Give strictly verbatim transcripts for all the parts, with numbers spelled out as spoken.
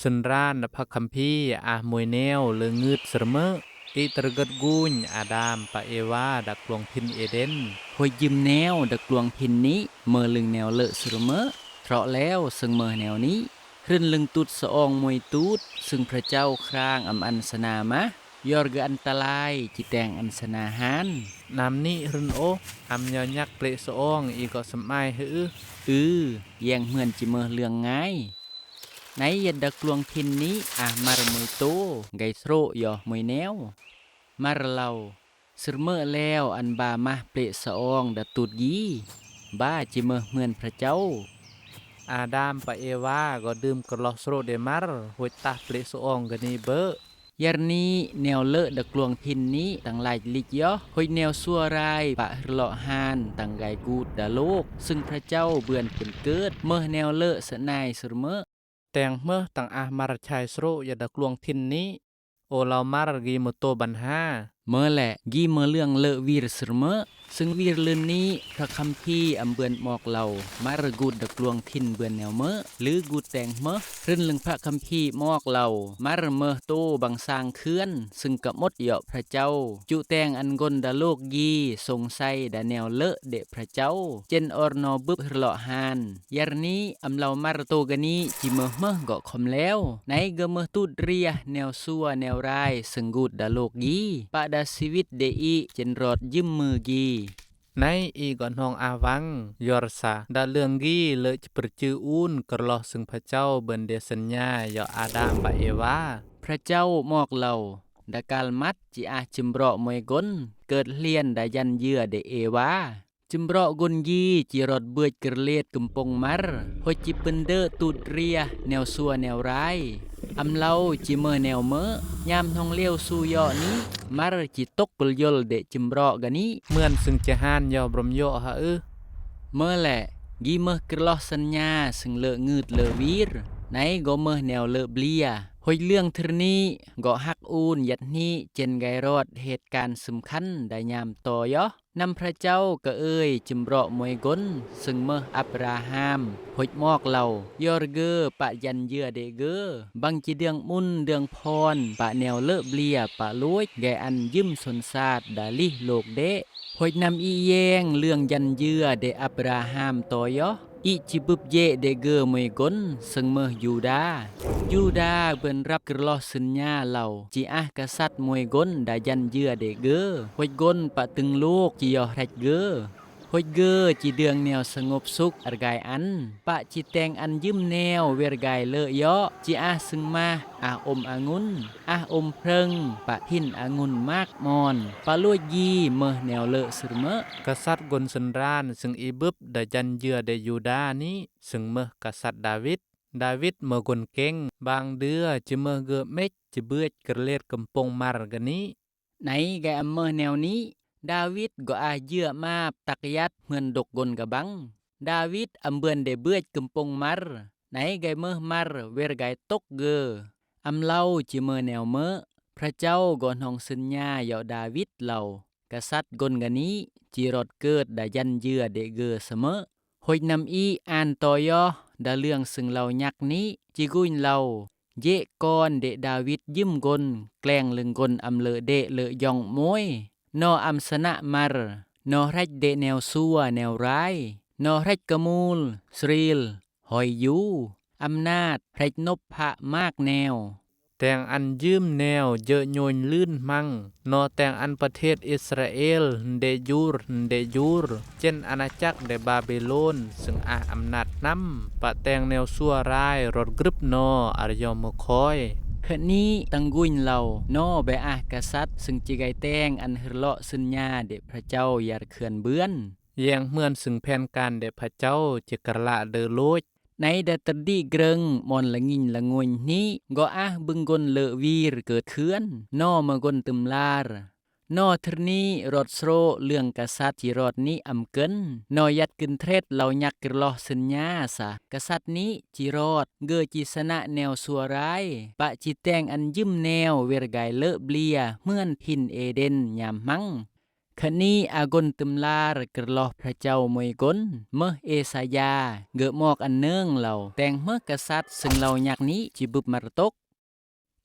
Sendran đa pha kham phi ah môi neo lơ ngưt sơrmơ̆, i tơrgơt gung Ađam pă Êwa đak luang phin Êđen. Hôi jim neo đak luang phin nih, mơ lưng neo lơ sơrmơ̆, trŏ leo sưng mơ neo nih. Hrưn lưng tut sơong môi tut, sưng phrachao khrang âm ăn sana mah, yor gơh ăn talai, chi teng ăn sana han. Năm nih hrưn ôh, âm nyo nhăk plê̆ sơong i gŏ sơmai hơ ư. Ư, yang hmưn chi mơ lương ngai. Nai yat đak luang phin nih, ah măr môi tô, gai srô̆ yoh môi neo. Măr lau, sơrmơ̆ leo ăn ba mah plê̆ sơong đa tut gi, ba chi mơ hmưn phrachao. Ađam pă Êwa gŏ đưm kơrloh srô̆ đe măr, hôi tah plê̆ sơong gơnih bơ̆. Yar nih neo lơ đak luang phin nih tăng lach lich yoh, hôi neo sua rai pă hơrloh han tăng gai gut đa lok, sưng phrachao bươn pun kơt, mơ neo lơ sơnai sơrmơ̆. Teng hmưh tăng ah măr chai srô̆ yat đak luang phin nih. Ô lau măr gi mơ tô băn ha. Mơ lĕ, gi mơ lương lơ wir sơrmơ̆, sưng wir lưn nih, pha kham phi âm bươn mok lau, măr gut đak luang phin bươn neo mơ̆, lư gut teng hmưh, hrưn lưng pha kham phi mok lau, măr mơh tô băng sang khưan, sưng kămŭt yoh phrachao, chu teng ăn gon đa lok gi, sông sai đa neo lơ đe phrachao, chên or no bưp hơrloh han. Yar nih, âm lau măr tô gơnih, chi mơ hmưh gŏ khŏm leo. Nai gơh mơ tut riah neo sua neo rai sưng gut đa lok gi. Pă đa siwit đe i chên rot jim mơ gi. Nai i gŏ hnong ah wang, yor sa, đa lương gi lơ chi pơrchư un kơrloh sưng phrachao bươn đe sơnña yoh Ađam pă Êwa. Phrachao mok lau, đa kal măt chi ah chơmbrŏ môi gon, kơt hlien đa jan jưa đe Êwa. Chơmbrŏ gon gi chi rot bưch kơrlêt kơmpong măr, hôi chi pơndơ̆ tut riah neo sua neo rai. Âm lau chi mơ neo mơ̆, nham hnong leo su yoh nih, măr chi tŏk kơl yol đe chơmbrŏ gơnih. Mưn sưng chi han yoh brŏm yoh ha ư. Mơ lĕ, gi mơh kơrloh sơnña sưng lơ ngưt lơ wir, nai gŏ mơh neo lơ blia. Hôi lương thưr nih, gŏ hăk un yat nih chên gai rot het kan sơmkhăn đa nham to yoh. Năm phrachao kơ ơi chơmbrŏ môi gon, sưng mơh Abraham, hôi mok lau, yor gơ̆ pă jan jưa đe gơ̆, băng chi dơ̆ng mŭn dơ̆ng phon, pă neo lơ blia pă lôch, gai ăn jưm sôn sat đa lih lok đe. Hôi năm i yeng lương jan jưa đe Abraham to yoh. I chi bưp jê̆ đe gơ̆ môi gon, sưng mơh Yuđa. Yuđa bươn răp kơrloh sơnña lau, chi ah kasat môi gon đa jan jưa đe gơ̆. Hôi gon pă tưng lok chi yoh hrĕch gơ̆. Hôi gơ̆ chi dơ̆ng neo sơngop sŭk argai ăn. Pă chi teng ăn jưm neo wer gai lơ yoh, chi ah sưng mah, ah ôm angun, ah ôm phrơng, pă hin angun mak mon. Pă lôch gi mơh neo lơ sơrmơ̆. Kasat gon sơnran sưng i bưp đa jan jưa đe Yuđa nih, sưng mơh kasat Đawit. Đawit mơgon keng, bang dưa chi mơh gơ̆ mĕch chi bưch kơrlêt kơmpong măr gơnih. Nai gai âm mơh neo nih, Đawit gŏ ah jưa map tăk yat hmưn dŏk gon gabang. Đawit âm bươn đe bưch kơmpong măr, nai gai mơh măr wer gai tŏk gơ̆. Âm lau chi mơh neo mơ̆, phrachao gŏ hnong sơnña yoh Đawit lau. Kasat gon gơnih, chi rot kơt đa jan jưa đe gơ̆ sơmơ̆. Hôi năm i an to yoh, đa lương sưng lau nhăk nih, chi gung lau. Jê̆ kon đe Đawit jưm gon, kleng lưng gon âm lơ đe lơ jong môi. No âm sơnă măr, no hrĕch đe neo sua neo rai, no hrĕch kơmul, sril, hoi yu, âm nat, hrĕch nôp hă mak neo. Teng ăn jưm neo jơ̆ nhôn lưn hmang, no teng ăn pơthet Israel, đe jur, đe jur, chên anachak đe Babilôn, sưng ah âm nat hnăm, pă teng neo sua rai rot grŭp no, ar yong mơkhoi. Khơni tăng gung lau, no be ah kasat, sưng chi gai teng ăn hơrloh sơnña đe phrachao yar khưan bươn. Yeng hmưn sưng phen kan đe phrachao, chi kơrlă đơ lôch. Nai đa tơdi grơng, mon lơnginh lơngunh nih, gŏ ah bưng gon lơ wir kơt khưan, no mơgon tơm lar. No thưr nih rot srô̆ lương kasat chi rot nih âm kơ̆n, no yat kơ̆n tret lau nhăk kơrloh sơnña sa. Kasat nih chi rot, gơ̆ chi sơnă neo sua rai, pă chi teng ăn jưm neo wer gai lơ blia, hmưn phin Êđen nham hmang. Khani agon tơmlar kơrloh Phrachao Moigon, mơh Esaya, gơmok ăn nơng lau, teng mơh kasat sưng lau nhăk ni chibŭp martok.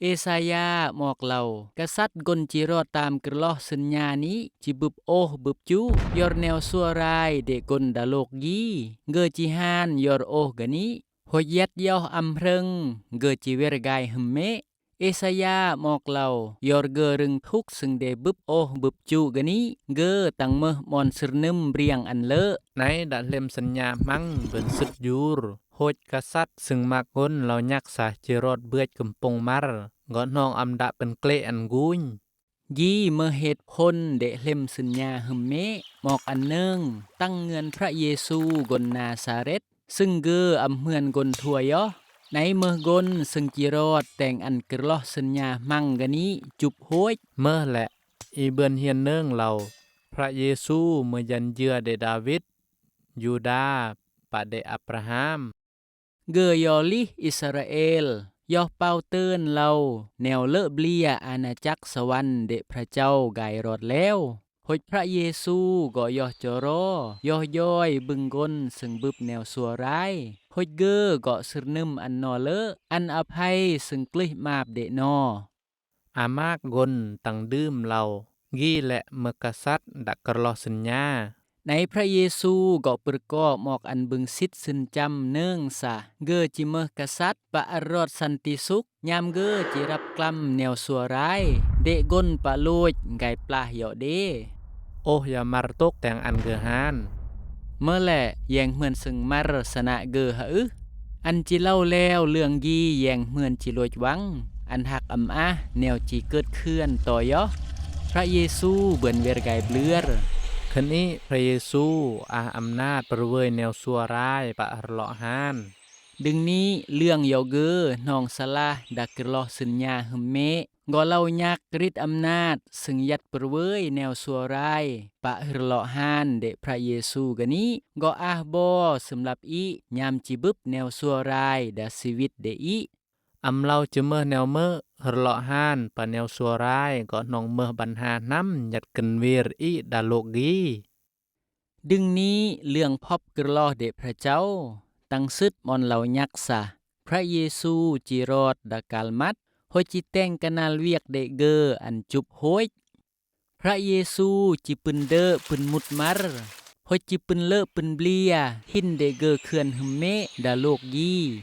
Esaya mok lau, kasat gon chirot tam kơrloh sơnña ni chibŭp oh bŭp chu, yor neo suarai dêh gon đa lok gi, gơ chihan yor oh gani, hôi yat yoh am hrơng, gơ chiwer gai hơmê. Esaya mok lau, yor gơ rưng thuk sưng đe bŭp oh bŭp chu gani, gơ tăng mơh mon sơrnơm briăng ăn lơ. Nai đă hlem sơnña hmang bơ̆n sưt jur, hôi kasat sưng mă gon lau nhăk sah chirot bơ̆ kơmpong mar, gơ̆ hnong am đă pơnklê ăn gung. Ji mơh het hôn đe hlem sơnña hơmê, mok ăn nơng, tăng ngưan Phră Yêsu gon Nasaret, sưng gơ am hmưan gon thua yoh. Nai mơh gon sưng chirot teng ăn kơrloh sơnña hmang gani, chup hôi. Mơh lĕ, i bơ̆n hiên nơng lau, Phră Yêsu mơ̆ jan jia đe Đawit, Yuđa, pă đe Abraham. Gơ yo lih Israel, yoh pao tơn lau, neo lơ blia ana chăk sawan đe Phrachao gai rot leo. Hôi Phră Yêsu gơ̆ yoh choro, yoh joi bưng gon sưng bưp neo suarai. Hôi gơ gơ̆ sơrnơm ăn no lơ, ăn aphai sưng klih map đe no. Amak gon tăng đưm lau, gi lĕ mơ̆ kasat đă kơrloh sơnña. Nai Phră Yêsu gơ̆ pơrko mok ăn bưng sĭt sơnchăm nơng sah, gơ chi mơh kasat pă arot săn ti suk, ñam gơ chi răp klam neo suarai, đe gon pă lôch gai plah yo đe. Oh ya martok teng ăn gơ han. Mơ̆ lĕ, yeng hmưan sưng mar sơnă gơ hă ưh? Ăn chi lau leo lương gi yeng hmưan chi lôch wăng, ăn hak am ah neo chi kơt khưan to yoh. Phră Yêsu bươn wer gai blưr. Khân i Phră Yêsu ah amnat pơrwơi neo suarai pă hơrloh han. Đưng ni lương yo gơ hnong salah đă kơrloh sơnña hơmê. Gơ̆ lau nhăk rit amnat sưng yat pơrwơi neo suarai pă hơrloh han đe Phră Yêsu gani, gơ̆ ah bô sơm lăp i, ñam chi bưp neo suarai đa siwit đe i. Am lau chi mơh neo mơ̆ hơrloh han pă neo suarai gơ̆ hnong mơh băn ha hnam nhăt kơnwir i đa lok gi. Đưng ni lương phop kơrloh đe Phrachao, tăng sưt mon lau nhăk sah. Phră Yêsu chi rot đa kal măt, hôi chi teng kơnal wiăk đe gơ ăn chup hôi. Phră Yêsu chi pơ̆n đơ̆ pơ̆n mut mar, hôi chi pơ̆n lơ̆ pơ̆n blia, hin đe gơ khưan hơmê đa lok gi.